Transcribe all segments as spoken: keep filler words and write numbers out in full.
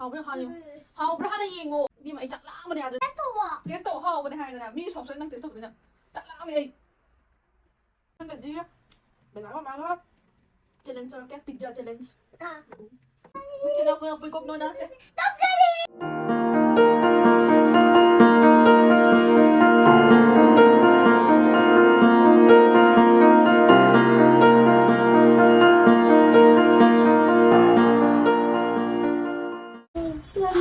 ꯍꯥꯎꯕ꯭ꯔꯥ ꯍꯥꯟꯅ ꯌꯦꯡꯉꯣ꯫ ꯍꯥꯎꯕ꯭ꯔꯥ ꯍꯥꯟꯅ ꯌꯦꯡꯉꯣ꯫ ꯏꯕꯦꯝꯃ, ꯑꯩ ꯆꯥꯛ ꯂꯥꯝꯕꯅ ꯌꯥꯗ꯭ꯔꯦ꯫ Test ꯇꯧꯋꯣ꯫ Test ꯇꯧ, ꯍꯥꯎꯕꯅꯦ ꯍꯥꯏꯗꯅ꯫ ꯃꯤ soft ꯅꯪ test ꯇꯧꯗꯣꯏꯅ꯫ ꯆꯥꯛ ꯂꯥꯝꯃꯦ ꯑꯩ꯫ ꯅꯪꯒꯗꯤ ꯕꯦꯂꯥꯒ ꯃꯥꯒ challenge ꯇꯧꯔꯛꯀꯦ, pizza challenge꯫ ꯑꯥ꯫ ꯃꯆꯤꯟ ꯅꯥꯎ ꯄꯨꯂꯞ ꯄꯨꯏꯀꯣꯛ ꯅꯣꯟꯅꯁꯦ꯫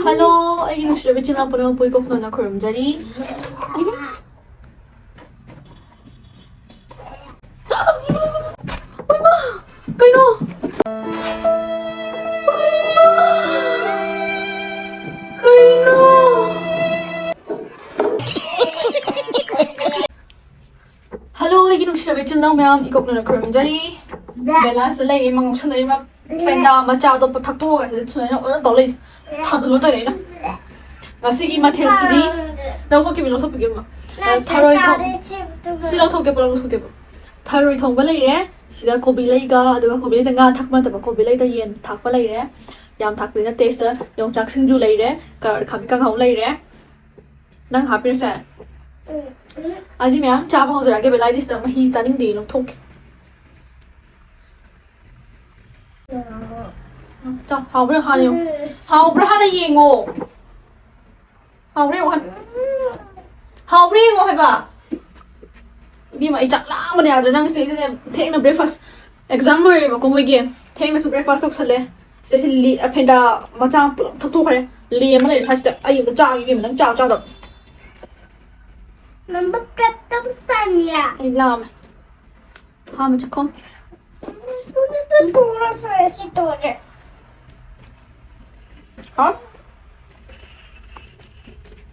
Hello, ꯑꯩꯒꯤ ꯅꯨꯡꯁꯤꯔꯕ ꯏꯆꯤꯜ ꯏꯅꯥꯎ ꯄꯨꯝꯅꯃꯛꯄꯨ ꯏꯀꯣꯛ ꯅꯣꯟꯅ ꯈꯨꯔꯨꯝꯖꯔꯤ꯫ ꯀꯩꯅꯣ? ꯀꯩꯅꯣ? Hello, ꯑꯩꯒꯤ ꯅꯨꯡꯁꯤꯔꯕ ꯏꯆꯤꯜ ꯏꯅꯥꯎ ꯃꯌꯥꯝ, ꯏꯀꯣꯛ ꯅꯣꯟꯅ ꯈꯨꯔꯨꯝꯖꯔꯤ꯫ ꯕꯦꯂꯥꯁꯤꯗ ꯂꯩꯔꯤ, ꯃꯥ ꯉꯥꯎꯁꯟꯅꯔꯤ, ꯃꯥ ꯐꯦꯟꯗꯥ ꯃꯆꯥ ꯑꯇꯣꯞꯄ ꯊꯛꯇꯣꯛꯑꯒ ꯁꯤꯗ ꯁꯨꯃꯥꯏꯅ ꯑꯣꯖꯥ ꯇꯧ ꯂꯩꯁꯦ꯫ ꯊꯥꯖꯤꯜꯂꯣ ꯇꯧꯔꯦ ꯑꯩꯅ꯫ ꯉꯁꯤꯒꯤ ꯃꯊꯦꯜꯁꯤꯗꯤ ꯂꯧꯊꯣꯛꯈꯤꯕ, ꯂꯧꯊꯣꯛꯄꯤꯒꯦ ꯑꯃ꯫ ꯅꯠꯇꯦ, ꯊꯔꯣꯏ ꯊꯣꯡ-, ꯆꯥꯗꯣꯏꯁꯦ ꯑꯗꯨꯒ ꯁꯤ ꯂꯧꯊꯣꯛꯀꯦ, ꯄꯨꯂꯞ ꯂꯧꯊꯣꯛꯀꯦꯕ꯫ ꯊꯔꯣꯏ ꯊꯣꯡꯕ ꯂꯩꯔꯦ꯫ ꯁꯤꯗ ꯀꯣꯕꯤ ꯂꯩꯒ, ꯑꯗꯨꯒ ꯀꯣꯕꯤ ꯂꯩꯗ ꯉꯥ ꯊꯥꯛꯄ ꯅꯠꯇꯕ, ꯀꯣꯕꯤ ꯂꯩꯗ ꯌꯦꯟ ꯊꯥꯛꯄ ꯂꯩꯔꯦ꯫ ꯌꯥꯝ ꯊꯥꯛꯄꯗꯤ ꯅꯠꯇꯦ꯫ ꯁꯤꯗ ꯌꯣꯡꯆꯥꯛ ꯁꯤꯡꯖꯨ ꯂꯩꯔꯦ, ꯀꯥꯔꯣꯠ ꯑꯈꯥꯕꯤ ꯀꯥꯡꯍꯧ ꯂꯩꯔꯦ꯫ ꯅꯪ ꯍꯥꯞꯄꯤꯔꯁꯦ? ꯎꯝ꯫ ꯑꯩꯗꯤ ꯃꯌꯥꯝ ꯆꯥꯕ ꯍꯧꯖꯔꯛꯑꯒꯦ, ꯕꯦꯂꯥꯏꯗꯤ ꯁꯤꯗ ꯃꯍꯤ ꯆꯥꯅꯤꯡꯗꯦ, ꯂꯧꯊꯣꯛꯀꯦ꯫ ꯎꯝ꯫ ꯆꯥꯎ, ꯍꯥꯎꯕ꯭ꯔꯥ ꯍꯥꯟꯅ ꯌꯦꯡꯉꯨ꯫ ꯎꯝ꯫ ꯍꯥꯎꯕ꯭ꯔꯥ ꯍꯥꯟꯅ ꯌꯦꯡꯉꯣ꯫ ꯍꯥꯎꯕ꯭ꯔꯥ ꯌꯦꯡꯉꯣ ꯍꯥꯏꯕ꯫ ꯍꯥꯎꯕ꯭ꯔꯥ ꯌꯦꯡꯉꯣ ꯍꯥꯏꯕ꯫ ꯏꯕꯦꯝꯃ, ꯑꯩ ꯆꯥꯛ ꯂꯥꯝꯕꯅ ꯌꯥꯗ꯭ꯔꯦ꯫ ꯅꯪ ꯁꯤꯗꯩꯁꯤꯗ ꯊꯦꯡꯅ breakfast, exam ꯂꯣꯏꯔꯦꯕꯀꯣ ꯃꯣꯏꯒꯤ꯫ ꯊꯦꯡꯅꯁꯨ breakfast ꯇꯧꯁꯜꯂꯦ꯫ ꯁꯤꯗꯩꯁꯤ ꯂꯤ-, ꯐꯦꯟꯗꯥ ꯃꯆꯥ ꯑꯃ ꯄꯨꯂꯞ ꯊꯛꯇꯣꯛꯈ꯭ꯔꯦ꯫ ꯂꯤ ꯑꯃ ꯂꯩꯔꯦ ꯁ꯭ꯋꯥꯏꯁꯤꯗ꯫ ꯑꯩ ꯑꯝꯇ ꯆꯥꯒꯦ ꯏꯕꯦꯝꯃ, ꯅꯪ ꯆꯥꯕ ꯆꯥꯗꯕ꯫ ꯃꯝꯕ ꯄ꯭ꯔꯦꯞ ꯇꯧꯁꯜꯂꯦ꯫ ꯑꯩ ꯂꯥꯝꯃꯦ꯫ ꯍꯥ, ꯃꯆꯨ ꯈꯣꯝ꯫ ꯇꯨꯔꯁꯦ ꯁꯤ ꯇꯧꯔꯦ꯫ ꯍꯥ?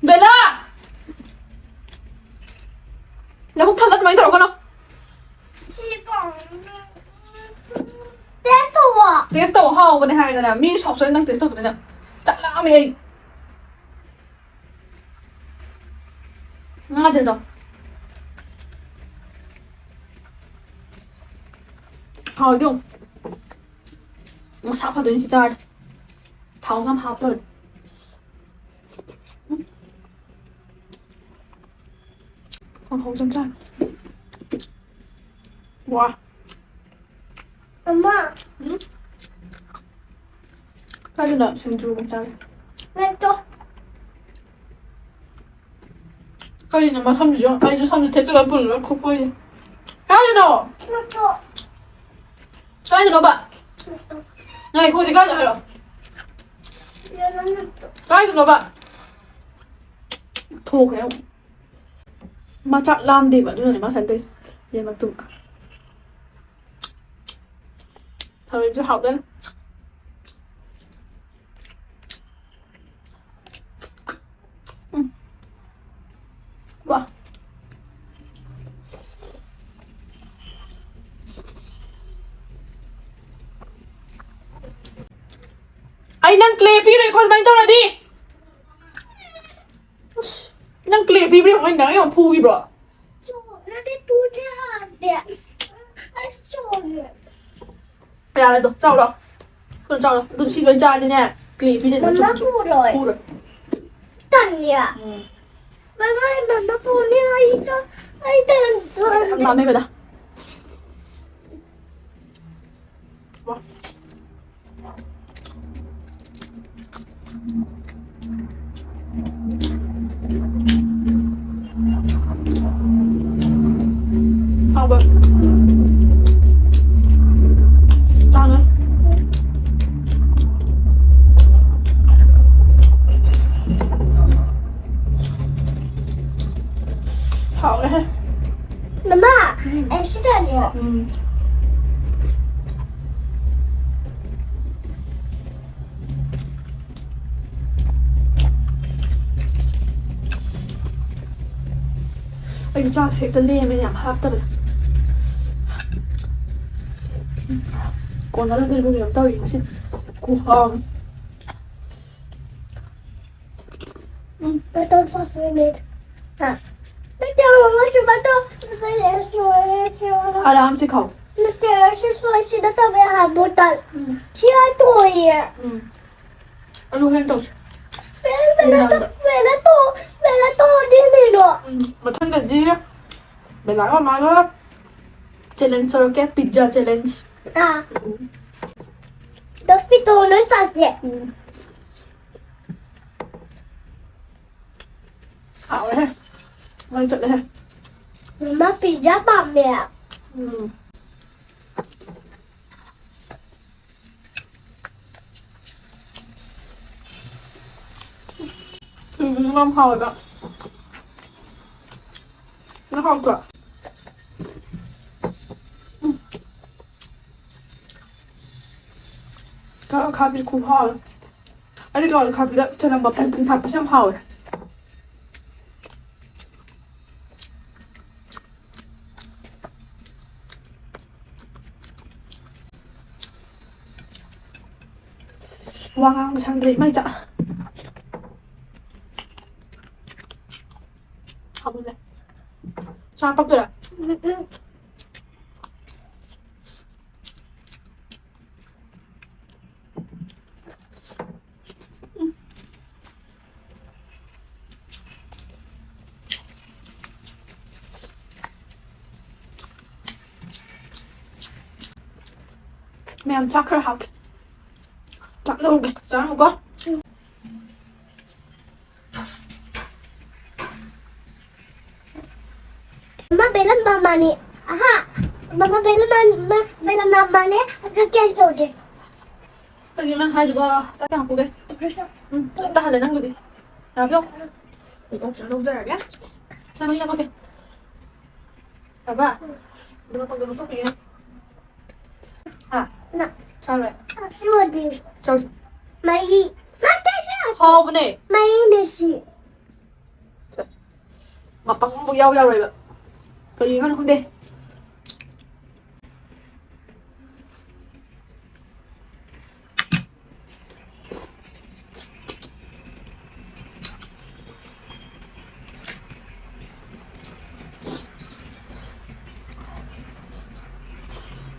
ꯕꯦꯂꯥ! ꯅꯕꯨꯛ ꯊꯜꯂ ꯑꯗꯨꯃꯥꯏꯅ ꯇꯧꯔꯛꯀꯅꯣ꯫ ꯁꯤ ꯄꯥꯎ-, test ꯇꯧꯋꯣ꯫ Test ꯇꯧ, ꯍꯥꯎꯕꯅꯦ ꯍꯥꯏꯗꯅ꯫ ꯃꯤ soft ꯅꯪ test ꯇꯧꯕꯅꯤꯅ꯫ ꯆꯥꯛ ꯂꯥꯝꯃꯦ ꯑꯩ꯫ ꯉꯥꯁꯦ ꯆꯥꯎ꯫ ꯍꯥꯎꯗꯤ ꯌꯦꯡꯉꯨ꯫ ꯃꯁꯥ ꯐꯗꯣꯏꯅꯤ ꯁꯤ ꯆꯥꯔꯗꯤ꯫ ꯊꯥꯎ ꯌꯥꯝ ꯍꯥꯞꯇꯧꯔꯦ꯫ ꯀꯥꯡꯍꯧ ꯆꯝ ꯆꯥꯅꯤ꯫ ꯋꯥ꯫ ꯑꯃ꯫ ꯎꯝ? ꯀꯥꯏꯗꯅꯣ ꯁꯤꯡꯖꯨ ꯑꯃ ꯆꯥꯒꯦ꯫ ꯅꯠꯇꯣ꯫ ꯀꯩꯅꯣ ꯃꯁꯝꯁꯤꯁꯨ? ꯑꯩꯁꯨ ꯁꯝꯁꯦ ꯊꯦꯠꯆꯜꯂꯒ ꯄꯨꯜꯂꯒ ꯈꯨꯞꯄꯣꯏꯅꯦ꯫ ꯀꯥꯏꯗꯅꯣ? ꯅꯠꯇꯣ꯫ ꯀꯥꯏꯗꯅꯣꯕ? ꯅꯠꯇꯣ꯫ ꯉꯥꯏꯈꯣ, ꯍꯧꯖꯤꯛ ꯀꯥꯏꯗ ꯍꯥꯏꯔꯣ? ꯌꯥꯔꯣ, ꯅꯠꯇꯣ꯫ ꯀꯥꯏꯗꯅꯣꯕ? ꯊꯣꯛꯈ꯭ꯔꯦ ꯑꯃꯨꯛ꯫ ꯃꯥ ꯆꯥꯛ ꯂꯥꯝꯗꯦꯕ, ꯑꯗꯨꯅꯅꯦ ꯃꯥ ꯁꯥꯏꯅ ꯇꯧꯔꯤꯁꯦ꯫ ꯌꯦꯟ ꯃꯇꯨꯝ꯫ ꯊꯔꯣꯏꯁꯨ ꯍꯥꯎꯗꯣꯏꯅꯦ꯫ ꯎꯝ꯫ ꯋꯥ꯫ ꯑꯩ ꯅꯪ ꯀ꯭ꯂꯦ ꯄꯤꯔꯣꯏꯀꯣ ꯑꯗꯨꯃꯥꯏꯅ ꯇꯧꯔꯗꯤ꯫ ꯑꯁ, ꯅꯪ ꯀ꯭ꯂꯦ ꯄꯤꯕ꯭ꯔꯥ ꯌꯦꯡꯉꯣ, ꯑꯩꯅ ꯅꯪ ꯌꯥꯝ ꯐꯨꯈꯤꯕ꯭ꯔꯣ? ꯆꯣ-, ꯅꯠꯇꯦ, ꯄꯨꯗꯦ ꯍꯥꯏꯕꯗꯤ꯫ ꯑꯁ, ꯆꯣꯂꯦ꯫ ꯌꯥꯔꯦ ꯑꯗꯣ, ꯆꯥꯎꯔꯣ꯫ ꯀꯩꯅꯣ ꯆꯥꯎꯔꯣ꯫ ꯑꯗꯨꯝ ꯁꯤ ꯂꯣꯏ ꯆꯥꯔꯗꯤꯅꯦ, ꯀ꯭ꯂꯦ ꯄꯤꯖꯅꯤ꯫ ꯃꯃꯥ ꯆꯨꯝ, ꯆꯨꯝ꯫ ꯄꯨꯔꯣꯏ꯫ ꯄꯨꯔꯣꯏ꯫ ꯇꯜꯂꯦ꯫ ꯎꯝ꯫ ꯃꯃꯥ, ꯃꯃꯥ ꯄꯨꯅꯤ ꯍꯥꯏ ꯆꯥ-, ꯑꯩ ꯇꯜ-, ꯌꯥꯝ ꯂꯥꯝꯃꯦ ꯕꯦꯗꯥ꯫ ꯍꯥꯎꯕ꯫ ꯆꯥꯅ꯫ ꯍꯥꯎꯔꯦꯍꯦ꯫ ꯃꯃꯥ, ꯎꯝ꯫ ꯑꯩ ꯁꯤ ꯇꯧꯔꯅꯤꯀꯣ꯫ ꯎꯝ꯫ ꯑꯩꯗꯤ ꯆꯥꯛꯁꯦ ꯍꯦꯛꯇ ꯂꯦꯝꯃꯦ, ꯌꯥꯝ ꯍꯥꯞꯇꯕꯅꯦ꯫ ꯀꯣꯟꯅꯔ ꯀꯩꯅꯣ ꯌꯥꯝ ꯇꯧꯔꯤ ꯉꯁꯤ꯫ ꯈꯨꯍꯥꯎ ꯑꯃ꯫ ꯎꯝ꯫ ꯕꯇꯔ ꯐꯥꯁ ꯃꯤꯅꯤꯠ꯫ ꯍꯥ? ꯅꯠꯇꯦ, ꯃꯃꯥ, ꯁꯤ ꯕꯇꯔ, ꯁꯤ, ꯁꯤ, ꯁꯤ, ꯑꯔꯥꯝꯁꯦ ꯈꯥꯎ꯫ ꯅꯠꯇꯦ, ꯁꯤ, ꯁꯤ, ꯁꯤꯗ ꯇꯝꯃꯦ ꯍꯥꯏ ꯕꯣꯇꯜ꯫ ꯎꯝ꯫ ꯁꯤ ꯌꯥꯝ ꯇꯣꯏꯌꯦ꯫ ꯎꯝ꯫ ꯑꯗꯨ ꯍꯣꯔꯦꯟ ꯇꯧꯁꯦ꯫ ꯕꯦꯂꯥ ꯇꯣ-, ꯕꯦꯂꯥ ꯇꯣ-, ꯕꯦꯂꯥ ꯇꯣꯗꯤ ꯀꯩꯅꯣ? ꯎꯝ, ꯃꯊꯪꯗꯗꯤ ꯕꯦꯂꯥꯒ ꯃꯥꯒ challenge ꯇꯧꯔꯛꯀꯦ, pizza challenge꯫ ꯑꯥ꯫ ꯎꯝ꯫ ꯗꯣꯐꯤ ꯇꯣꯅ ꯆꯥꯁꯦ꯫ ꯎꯝ꯫ ꯍꯥꯎꯔꯦꯍꯦ꯫ ꯃꯩ ꯆꯠꯂꯦꯍꯦ꯫ ꯃꯃꯥ pizza ꯄꯥꯝꯃꯦ꯫ ꯎꯝ꯫ ꯎꯝ, ꯌꯥꯝ ꯍꯥꯎꯋꯦꯕ꯫ ꯅꯪ ꯍꯥꯎꯇ꯭ꯔꯣ? ꯎꯝ꯫ ꯀꯥꯔꯣꯠ ꯑꯈꯥꯕꯤ ꯈꯨꯍꯥꯎ꯫ ꯑꯩꯗꯤ ꯀꯥꯔꯣꯠ ꯑꯈꯥꯕꯤꯗ ꯆꯅꯝ ꯃꯄꯨꯝ ꯊꯥꯛꯄꯁꯦ ꯌꯥꯝ ꯍꯥꯎꯋꯦ꯫ ꯋꯥ ꯉꯥꯡꯕ ꯁꯪꯗ꯭ꯔꯦ, ꯏꯃꯩ ꯆꯥ꯫ ꯍꯥꯞꯄꯨꯅꯦ꯫ ꯆꯥ ꯄꯛꯇꯣꯏꯔꯥ? ꯎꯝ, ꯎꯝ꯫ ꯃꯌꯥꯝ ꯆꯥꯛ ꯈꯔ ꯍꯥꯞꯀꯦ꯫ ꯆꯥꯛ ꯂꯧꯔꯨꯒꯦ꯫ ꯆꯥꯔꯝꯃꯨꯀꯣ꯫ ꯃꯃꯥ ꯕꯦꯂꯝ ꯃꯃꯥꯅꯤ꯫ ꯑꯍꯥ꯫ ꯃꯃꯥ ꯕꯦꯂꯝ ꯃ-, ꯕꯦꯂꯝ ꯃꯃꯥꯅꯦ꯫ ꯑꯗꯨ ꯆꯦꯟꯖ ꯇꯧꯗꯦ꯫ ꯀꯔꯤꯅꯣ ꯅꯪ ꯍꯥꯏꯗꯨꯕꯣ? ꯆꯥꯛ ꯀꯌꯥꯝ ꯄꯨꯒꯦ? ꯄꯨꯈ꯭ꯔꯤꯁꯨ꯫ ꯎꯝ, ꯑꯗꯨꯝ ꯇꯥꯍꯜꯂꯦ ꯅꯪꯕꯨꯗꯤ꯫ ꯌꯥꯕ꯭ꯔꯣ? ꯑꯩ ꯑꯣꯛꯁꯦ ꯂꯧꯖꯔꯒꯦ꯫ ꯁꯦ, ꯃꯍꯤ ꯍꯥꯞꯄꯛꯀꯦ꯫ ꯌꯥꯕ꯭ꯔꯥ? ꯑꯗꯨ ꯃꯇꯝꯗ ꯂꯧꯊꯣꯛꯄꯤꯒꯦ꯫ ꯍꯥ? ꯅ-, ꯆꯥꯔꯣꯏ? ꯁꯤ ꯑꯣꯏꯗꯤ꯫ ꯆꯥꯎꯁꯦ꯫ ꯃꯍꯤ꯫ ꯅꯠꯇꯦ, ꯁꯤ ꯑꯣꯏꯗꯤ꯫ ꯍꯥꯎꯕꯅꯦ꯫ ꯃꯍꯤꯅꯦ ꯁꯤ꯫ ꯃꯄꯪ ꯑꯃꯐꯥꯎ ꯌꯥꯎ ꯌꯥꯎꯔꯣꯏꯕ꯫ ꯀꯔꯤꯅꯣ ꯈꯪꯗꯦ꯫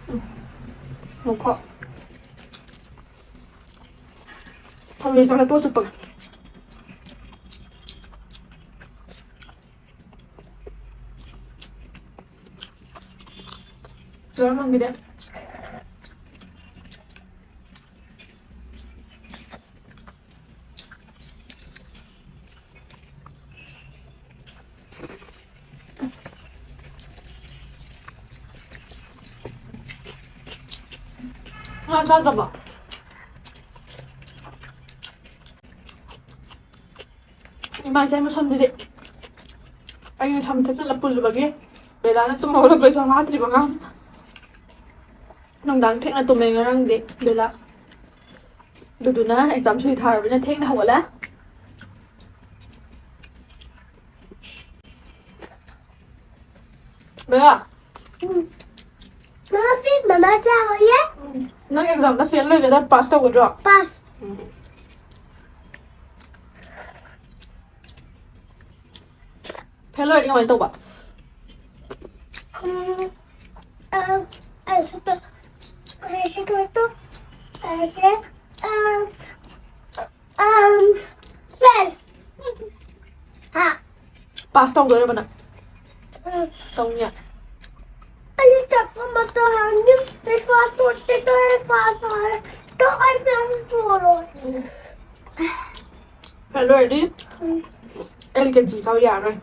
ꯎꯝ꯫ ꯉꯥꯏꯈꯣ꯫ ꯊꯝꯃꯦ, ꯆꯥꯛ ꯇꯣꯛꯑ ꯆꯨꯞꯄꯒꯦ꯫ ꯆꯥꯔꯝꯃꯝꯒꯤꯗꯤ꯫ ꯉꯥ ꯆꯥꯗꯕ꯫ ꯏꯃꯥ ꯏꯆꯥ ꯃꯁꯝꯗꯨꯗꯤ ꯑꯩꯅ ꯁꯝ ꯊꯦꯠꯆꯜꯂ ꯄꯨꯜꯂꯨꯕꯒꯤ ꯕꯦꯂꯥꯅ ꯇꯨꯝ ꯍꯧꯒꯠꯂꯛꯄꯗꯁꯨ ꯍꯥꯠꯇ꯭ꯔꯤꯕ ꯑꯉꯥꯡ꯫ ꯅꯨꯡꯗꯥꯡ ꯊꯦꯡꯅ ꯇꯨꯝꯃꯦ ꯉꯔꯥꯡꯗꯤ ꯕꯦꯂꯥ꯫ ꯑꯗꯨꯗꯨꯅ exam ꯁꯨꯇꯤ ꯊꯥꯔꯕꯅꯤꯅ ꯊꯦꯡꯅ ꯍꯧꯒꯠꯂꯦ꯫ ꯕꯦꯂꯥ꯫ ꯎꯝ꯫ ꯃꯃꯥ ꯐꯤ ꯃꯃꯥ ꯆꯥ ꯍꯣꯏꯌꯦ꯫ ꯎꯝ꯫ ꯅꯪ exam ꯗ fail ꯑꯣꯏꯒꯗ꯭ꯔꯥ pass ꯇꯧꯒꯗ꯭ꯔꯣ? Pass꯫ ꯎꯝ꯫ Fail ꯑꯣꯏꯔꯗꯤ ꯀꯃꯥꯏꯅ ꯇꯧꯕ? ꯎꯝ, ꯑ, ꯑꯩꯁꯦ ꯇ-, ꯑꯩꯁꯦ ꯀꯃꯥꯏꯅ ꯇꯧ-, ꯑꯩꯁꯦ, ꯑ, ꯑꯝ, fail꯫ ꯍꯥ? Pass ꯇꯧꯗꯣꯏꯔꯕ ꯅꯪ? ꯎꯝ꯫ ꯇꯧꯅꯤꯌꯦ? ꯑꯩ ꯆꯥꯛ ꯑꯃ ꯆꯥꯔꯅꯤ꯫ Breakfast ꯇꯣꯠꯀꯦ ꯇꯧꯔꯦ, fast ꯆꯥꯔꯦ꯫ ꯇꯣ ꯑꯩ fail ꯇꯧꯔꯣꯏ꯫ Fail ꯑꯣꯏꯔꯗꯤ ꯎꯝ꯫ L K G ꯐꯥꯎ ꯌꯥꯔꯔꯣꯏ꯫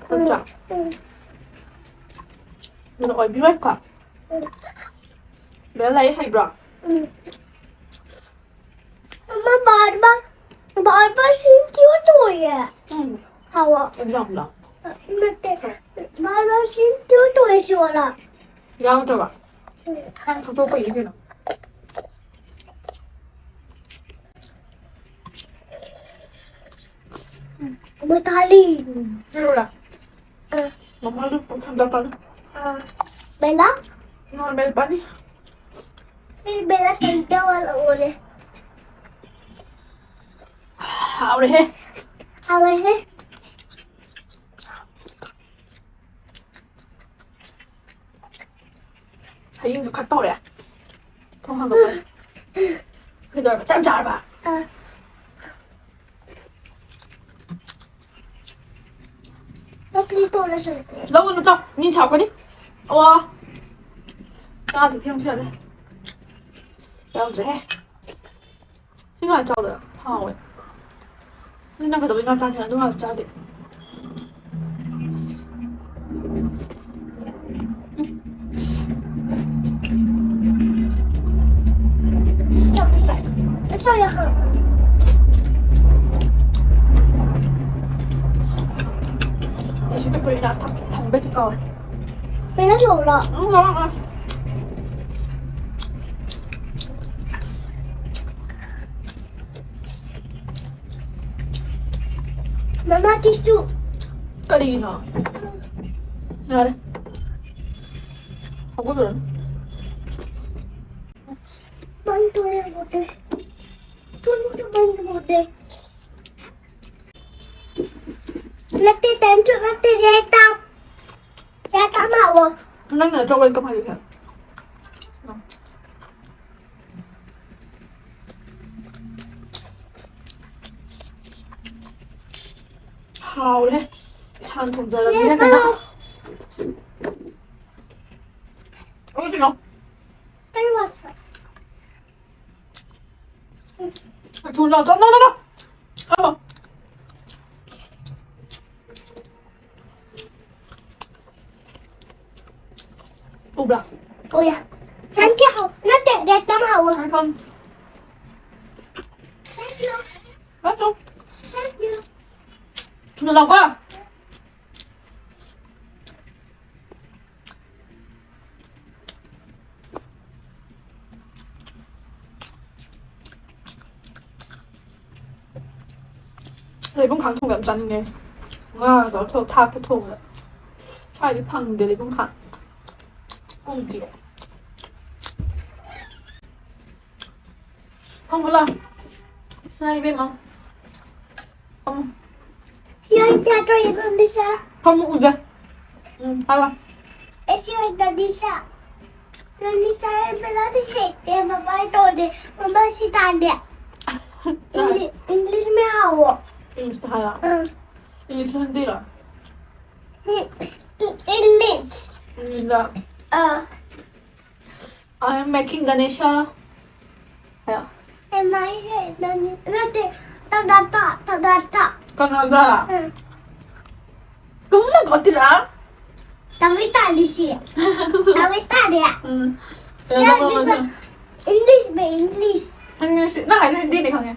ꯅꯠꯇ꯭ꯔꯥ? ꯎꯝ꯫ ꯑꯗꯨꯅ ꯑꯣꯏꯕꯤꯔꯣꯏꯀꯣ? ꯎꯝ꯫ ꯕꯦꯜ ꯂꯥꯏꯔꯤꯛ ꯍꯩꯕ꯭ꯔꯣ? ꯎꯝ꯫ ꯑꯃ ꯕꯥꯔ ꯕꯥꯔ, ꯕꯥꯔ ꯕꯥꯔ ꯁꯤ ꯀ꯭ꯌꯨ ꯇꯧꯏꯌꯦ? ꯎꯝ꯫ ꯍꯥꯎꯕ꯫ Exam ꯂꯣ? ꯅꯠꯇꯦ꯫ ꯕꯥꯔ ꯕꯥꯔ ꯁꯤ ꯀ꯭ꯌꯨ ꯇꯧꯏ ꯁꯤ ꯑꯣꯂꯥ꯫ ꯌꯥꯎꯗ꯭ꯔꯕ? ꯎꯝ꯫ ꯅꯪ ꯐꯨꯠꯇꯣꯛꯄꯩꯅꯤ ꯀꯩꯅꯣ꯫ ꯃꯊꯥꯂꯤ꯫ ꯎꯝ꯫ ꯆꯠꯂꯨꯔꯥ? ꯑ꯫ ꯃꯃꯥꯗꯨ ꯄꯨꯡ ꯁꯝꯗ ꯄꯥꯜꯂꯨ꯫ ꯑ꯫ ꯕꯦꯂꯥ? Normal ꯄꯥꯅꯤ꯫ ꯐꯤꯔ ꯕꯦꯂꯥ ꯁꯝꯗ ꯋꯥꯂ ꯑꯣꯂꯦ꯫ ꯍꯥꯎꯔꯦꯍꯦ꯫ ꯍꯥꯎꯔꯦꯍꯦ꯫ ꯍꯌꯤꯡꯁꯨ ꯈꯠꯄ ꯍꯧꯔꯦ꯫ ꯊꯣꯡ ꯍꯥꯡꯗꯣꯛꯄ꯫ ꯀꯩꯗꯧꯔꯕ? ꯆꯥꯛ ꯌꯥꯝ ꯆꯥꯔꯕ? ꯑ꯫ ꯆꯠꯂꯤ ꯇꯣꯂꯁꯨ꯫ ꯂꯧꯒꯅꯨ, ꯆꯥꯎ꯫ ꯃꯤ ꯁꯥꯎꯔꯛꯀꯅꯤ꯫ ꯑꯣ꯫ ꯆꯥꯗꯕꯁꯤ ꯑꯃꯨꯛ ꯆꯠꯂꯦ꯫ ꯌꯥꯎꯗ꯭ꯔꯦꯍꯦ꯫ ꯁꯤ ꯉꯥ ꯆꯥꯎꯗ꯫ ꯍꯥꯎꯋꯦ꯫ ꯁꯤ ꯅꯪ ꯀꯩꯗꯧꯕꯩ ꯉꯥ ꯆꯥꯅꯤ? ꯑꯗꯨ ꯉꯥ ꯆꯥꯗꯦ꯫ ꯉꯁꯤ ꯄꯦꯄꯔ ꯏꯔꯥ ꯊꯝ-, ꯊꯝꯕꯩꯗꯤ ꯀꯥꯎꯔꯦ꯫ ꯀꯩꯅꯣ ꯇꯧꯕ꯭ꯔꯣ? ꯎꯝ, ꯂꯧꯔꯛꯑꯣ꯫ ꯃꯃꯥ ꯇꯤꯁꯨ꯫ ꯀꯔꯤꯒꯤꯅꯣ? ꯌꯥꯔꯦ꯫ ꯍꯧꯒꯠꯂꯨꯔꯅꯨ꯫ ꯃꯩ ꯇꯣꯛꯑꯦ, ꯃꯨꯠꯂꯦ꯫ ꯇꯨꯝ, ꯇꯨꯝ, ꯃꯩ ꯃꯨꯠꯂꯦ꯫ ꯅꯠꯇꯦ, ꯇꯥꯏꯝꯁꯨ ꯅꯠꯇꯦ, ꯔꯦꯠ ꯇꯥꯝ꯫ ꯔꯦꯠ ꯇꯥꯝ ꯍꯥꯎꯋꯣ꯫ ꯅꯪꯅ ꯅꯠꯇ꯭ꯔꯣ ꯋꯦꯜꯀꯝ ꯍꯥꯏꯔꯤꯁꯦ? ꯍꯥꯎꯔꯦ꯫ ꯏꯁꯥꯅ ꯊꯣꯡꯖꯔꯕꯅꯤꯅ ꯌꯦꯁ꯫ ꯀꯩꯅꯣ꯫ ꯑꯣ, ꯀꯩꯅꯣ꯫ ꯀꯩ ꯋꯥꯠꯁ? ꯊꯨꯅ ꯂꯥꯛꯑꯣ, ꯆꯠꯂꯣ, ꯆꯠꯂꯣ꯫ ꯆꯠꯂꯣ꯫ ꯎꯕ꯭ꯔꯥ? ꯎꯌꯦ꯫ ꯊꯦꯡꯀ꯭ꯌꯨ꯫ ꯅꯠꯇꯦ, ꯔꯦꯠ ꯇꯥꯝ ꯍꯥꯎꯋꯦ꯫ ꯑꯩ ꯈꯪꯗꯦ꯫ ꯊꯦꯡꯀ꯭ꯌꯨ꯫ ꯂꯥꯛꯑꯣ꯫ ꯊꯦꯡꯀ꯭ꯌꯨ꯫ ꯊꯨꯅ ꯂꯥꯛꯑꯣ꯫ ꯂꯩꯕꯨꯡ ꯈꯥꯡ ꯊꯣꯡꯕ ꯌꯥꯝ ꯆꯥꯅꯤꯡꯉꯦ꯫ ꯉꯥꯒ ꯇꯧꯔ ꯊꯣ-, ꯊꯥꯛꯄ ꯊꯣꯡꯕꯗ꯫ ꯁ꯭ꯋꯥꯏꯗꯤ ꯐꯪꯗꯦ ꯂꯩꯕꯨꯡ ꯈꯥꯡ꯫ ꯎꯗꯦ꯫ ꯐꯝꯃꯨ ꯂꯥꯎ꯫ ꯁꯅꯥ ꯏꯕꯦꯝꯃ꯫ ꯐꯝꯃꯨ꯫ ꯁꯤ ꯑꯣꯏꯅ ꯆꯥꯗꯣꯏꯅꯦ, ꯃꯝꯃꯤꯁꯦ꯫ ꯐꯝꯃꯨ ꯎꯖ-, ꯎꯝ, ꯍꯥꯏꯔꯣ꯫ ꯑꯩ ꯁꯤ ꯑꯣꯏꯅ ꯇꯧꯗꯣꯏꯁꯦ꯫ ꯅꯪꯗꯤ ꯆꯥ ꯌꯥꯝ ꯄꯦꯜꯂꯗꯤ ꯍꯩꯇꯦ, ꯃꯃꯥꯏ ꯇꯧꯗꯦ꯫ ꯃꯃꯥ ꯁꯤ ꯇꯥꯟꯗꯦ꯫ ꯏꯪꯂꯤ-, ꯏꯪꯂꯤꯁ ꯃꯌꯥꯝ ꯍꯥꯏꯌꯣ꯫ ꯏꯪꯂꯤꯁꯇ ꯍꯥꯏꯌꯣ꯫ ꯑꯥ꯫ English ꯍꯤꯟꯗꯤꯔꯣ? English. Nila. Uh, I am making Ganesha. Yeah. Am I? Nothing. Tadata, tadata. Kannada. Uh, Come on, Gotira. Tavistali si. Tavistali. Mm. Yeah, this one. English में English. English. ना, Hindi नहीं खाएंगे.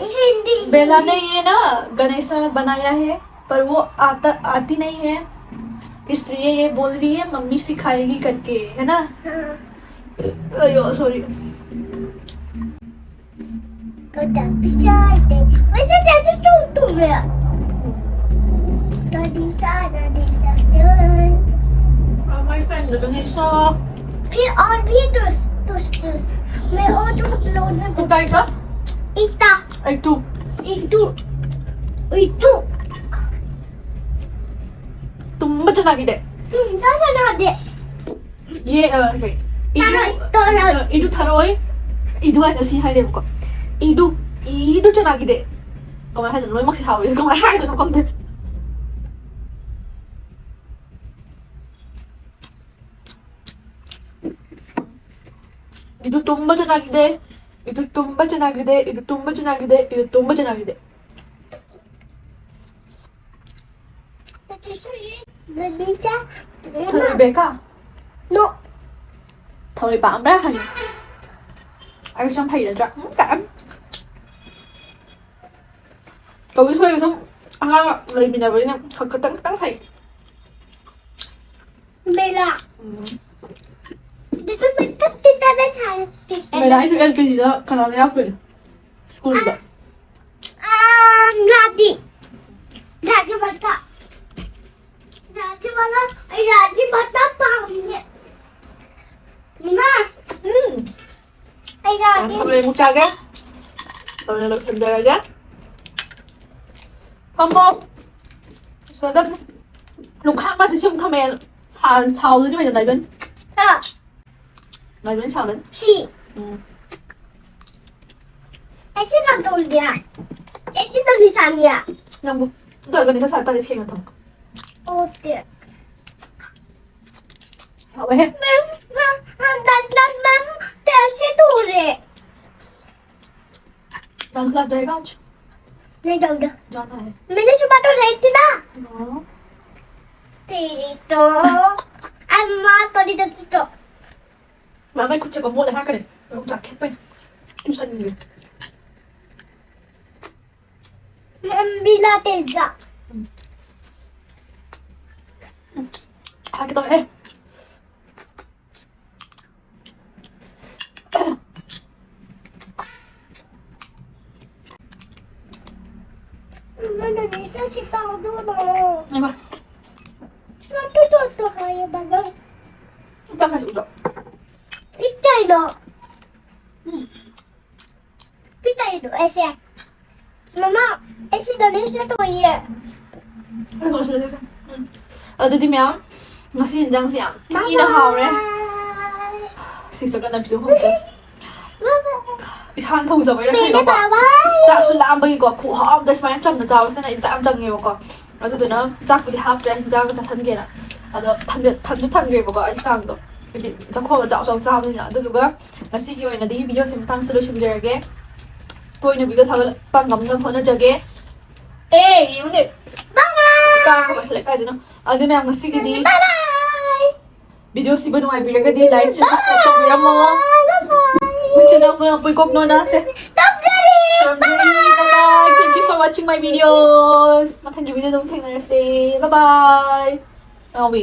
हिंदी. बेला ने ये ना गणेशा बनाया है, पर वो आता आती नहीं है, इसलिए ये बोल रही है मम्मी सिखाएगी करके, है ना? हाँ। अयो, सॉरी। Kota Bisharte. वैसे कैसे सुन तुम? Tadi sana desa. My friend Ganesha. फिर और भी टूस टूस टूस. मैं और टूस लोड में उताई का? इता. एक तू। इतु. इतु. ತುಂಬ ಚೆನ್ನಾಗಿದೆ. 음, 다시 나데. ये अ, okay. Taro, taro. ಇದು ಥರೋಯ್. ಇದು ಅಸಿ ಹಾಯ್ದೆ ಮುಖ. ಇದು ಇದು ಚೆನ್ನಾಗಿದೆ. ಕಮಾಯ ಹಾಯ್ದೆ ನೋಡಿ ಮಕ್ಸಿ ಹಾವು ಇದು ಕಮಾಯ ಹಾಯ್ದೆ ನೋಡ್ಕೊಂಡೆ. ಇದು ತುಂಬಾ ಚೆನ್ನಾಗಿದೆ. ಇದು ತುಂಬಾ ಚೆನ್ನಾಗಿದೆ. ಇದು ತುಂಬಾ ಚೆನ್ನಾಗಿದೆ. ಇದು ತುಂಬಾ ಚೆನ್ನಾಗಿದೆ. Berbicara. ꯊꯔꯣꯏ ಬೇಕಾ? No. ꯊꯔꯣꯏ ꯄꯥꯝꯕ꯭ꯔꯥ ꯍꯪꯉꯤ꯫ ꯑꯩ ꯌꯥꯝ ꯍꯩꯔꯗ꯭ꯔꯥ? ꯎꯝ, ꯀꯥꯏ-, ꯀꯧꯏ ꯊꯣꯏꯒ ꯁꯨꯝ ꯑꯉꯥꯡ ꯂꯩꯃꯤꯟꯅꯕꯅꯤꯅ ꯈ-, ꯈꯇꯪ ꯈꯇꯪ ꯍꯩ꯫ Bella. ꯎꯝ꯫ Dito may tita na chan. ꯃꯦꯂꯥ ꯑꯩꯁꯨ ꯑꯦꯜ ꯀꯦ ꯖꯤꯗ ꯀꯩꯅꯣꯗ ꯌꯥꯎꯔꯛꯇꯣꯏꯅꯦ꯫ ꯁ꯭ꯀꯨꯜꯗ꯫ Um, Daddy. Daddy ꯃꯇꯥ. Daddy ꯃꯇꯥ. ꯑꯩ Daddy ꯃꯇꯥ ꯄꯥꯝꯃꯦ. ꯏꯃꯥ. ꯎꯝ꯫ ꯑꯩ ꯌꯥꯝ Daddy. ꯊꯝꯃꯦ, ꯑꯃꯨꯛ ꯆꯥꯒꯦ꯫ ꯇꯧꯔꯦ, ꯂꯣꯏꯁꯤꯟꯖꯔꯒꯦ꯫ ꯐꯝꯃꯣ꯫ ꯁꯤꯗ ꯂꯨꯈꯥꯛ ꯃꯥꯁꯤ ꯁꯨꯝ ꯊꯝꯃꯦ꯫ ꯁꯥ-, ꯁꯥꯎꯗꯣꯏꯅꯤ ꯃꯌꯥꯝ ꯂꯩꯕꯅꯤ꯫ ꯍꯥ. ꯂꯩꯕꯅꯤ ꯁꯥꯎꯗꯣꯏꯅꯤ꯫ ꯁꯤ. ꯎꯝ꯫ ꯑꯩ ꯁꯤ ꯅꯥꯇꯣꯟꯗꯤꯌꯥ. ꯑꯩ ꯁꯤ ꯅꯥꯇꯣꯟꯗꯤꯌꯥ. ꯅꯪꯕꯨ ꯇꯧꯔꯒꯅꯤ ꯁꯥ ꯇꯥꯗꯤ ꯁꯦꯡꯅ ꯊꯝꯃꯣ꯫ ꯍꯥꯎꯋꯦꯍꯦ꯫ Ma'am, ma'am, dance class ma'am test ꯇꯧꯔꯦ꯫ ꯗꯥꯟꯁ ꯀ꯭ꯂꯥꯁ ꯖꯥꯏꯒꯥꯟꯁ꯫ ꯅꯣꯏ ꯇꯧꯗꯣ꯫ ꯖꯥꯅ ꯍꯥꯏ꯫ ꯃꯤꯅ ꯁꯨꯃꯥꯏ ꯇꯧꯔꯦ ꯑꯩ ꯇꯤꯅ꯫ ꯑꯣ꯫ ꯇꯤꯔꯤ ꯇꯣ꯫ ꯑꯩ ꯃꯥ ꯇꯣꯔꯤ ꯇꯣ ꯇꯣ꯫ ꯃꯥ ꯃꯥꯏ ꯈꯨꯠꯁꯦ ꯀꯣ ꯃꯣꯠꯂꯦ ꯍꯥꯏꯔꯛꯀꯅꯤ꯫ ꯃꯈꯨꯠ ꯆꯥꯝꯊꯣꯛꯄꯩ꯫ ꯇꯨꯁꯟꯒꯦ꯫ ꯃꯦꯝ ꯕꯤꯂꯥ ꯇꯦꯖꯥ꯫ ꯎꯝ꯫ ꯎꯝ꯫ ꯍꯥꯏꯒꯦ ꯇꯧꯔꯦ꯫ ꯅꯪꯅ ꯅꯤꯁꯥ ꯁꯤ ꯇꯧꯗꯣꯏꯅꯣ? ꯍꯩꯃꯥ꯫ ꯁꯨꯃꯥꯏ ꯇꯧ ꯇꯧ ꯇꯧ ꯍꯥꯏꯌꯦ ꯕꯕꯥ꯫ ꯆꯥꯛ ꯈꯔ ꯆꯥꯎꯗꯣ꯫ ꯄꯤꯛ ꯀꯩꯅꯣ? ꯎꯝ꯫ ꯄꯤꯛ ꯀꯩꯅꯣ ꯑꯩꯁꯦ? ꯃꯃꯥ, ꯑꯩ ꯁꯤ ꯗꯣꯅꯦꯁꯟ ꯇꯧꯏꯌꯦ꯫ ꯎꯝ꯫ ꯑꯗꯨꯗꯤ ꯃꯌꯥꯝ, ꯉꯁꯤ ꯏꯟꯖꯥꯡꯁꯦ ꯌꯥꯝ ꯊꯤꯅ ꯍꯥꯎꯔꯦ꯫ Bye bye꯫ ꯁꯤꯁꯨ ꯀꯟꯅ ꯄꯤꯁꯨꯝ ꯍꯣꯡꯗꯣꯛ꯫ Bye bye꯫ ꯏꯁꯥꯅ ꯊꯣꯡꯖꯕꯩꯔꯥ ꯀꯩꯅꯣꯀꯣ꯫ Bye bye꯫ ꯆꯥꯛꯁꯨ ꯂꯥꯝꯕꯒꯤꯀꯣ, ꯈꯨꯍꯥꯎ ꯑꯃꯗ ꯁꯨꯃꯥꯏꯅ ꯆꯝꯅ ꯆꯥꯕꯁꯤꯅ ꯑꯩ ꯆꯥꯛ ꯌꯥꯝ ꯆꯪꯉꯦꯕꯀꯣ꯫ ꯑꯗꯨꯗꯨꯅ ꯆꯥꯛꯄꯨꯗꯤ ꯍꯥꯞꯇ꯭ꯔꯦ, ꯏꯟꯖꯥꯡ ꯆꯥꯁꯟꯒꯦꯅ꯫ ꯑꯗꯣ ꯊꯝꯖ-, ꯊꯝꯁꯨ ꯊꯝꯈ꯭ꯔꯦꯕꯀꯣ ꯑꯩ ꯆꯥꯡꯗꯣ꯫ ꯍꯥꯏꯗꯤ ꯆꯥꯛꯈꯣꯝꯗ ꯆꯥꯎ ꯆꯥꯎ ꯆꯥꯕꯅꯤꯅ꯫ ꯑꯗꯨꯗꯨꯒ ꯉꯁꯤꯒꯤ ꯑꯣꯏꯅꯗꯤ ꯚꯤꯗꯤꯑꯣꯁꯤ ꯃꯇꯥꯡꯁꯤꯗ ꯂꯣꯏꯁꯤꯟꯖꯔꯒꯦ꯫ ꯇꯣꯏꯅ ꯚꯤꯗꯤꯑꯣ ꯊꯥꯒꯠꯂꯛꯄ ꯉꯝꯅꯕ ꯍꯣꯠꯅꯖꯒꯦ꯫ ꯑꯦ, ꯌꯦꯡꯉꯨꯅꯦ꯫ Bye bye꯫ ꯀꯥꯡ ꯃꯁꯤꯜꯂꯛꯑꯦ ꯀꯥꯏꯗꯅꯣ꯫ ꯑꯗꯨ ꯃꯌꯥꯝ ꯉꯁꯤꯒꯤꯗꯤ bye bye꯫ ꯚꯤꯗꯤꯑꯣꯁꯤꯕꯨ ꯅꯨꯡꯉꯥꯏꯕꯤꯔꯒꯗꯤ like, share, subscribe ꯇꯧꯕꯤꯔꯝꯃꯣ꯫ Bye bye꯫ ꯃꯆꯤꯟ ꯅꯥꯎ ꯄꯨꯝꯅꯃꯛꯄꯨ ꯏꯀꯣꯛ ꯅꯣꯅꯥꯁꯦ꯫ ꯇꯧꯖꯔꯤ꯫ ꯇꯧꯖꯔꯤ꯫ Bye bye꯫ Thank you for watching my videos꯫ ꯃꯊꯪꯒꯤ ꯚꯤꯗꯤꯑꯣꯗ ꯑꯃꯨꯛ ꯊꯦꯡꯅꯔꯁꯦ꯫ Bye bye꯫ ꯑꯉꯥꯎꯕꯤ꯫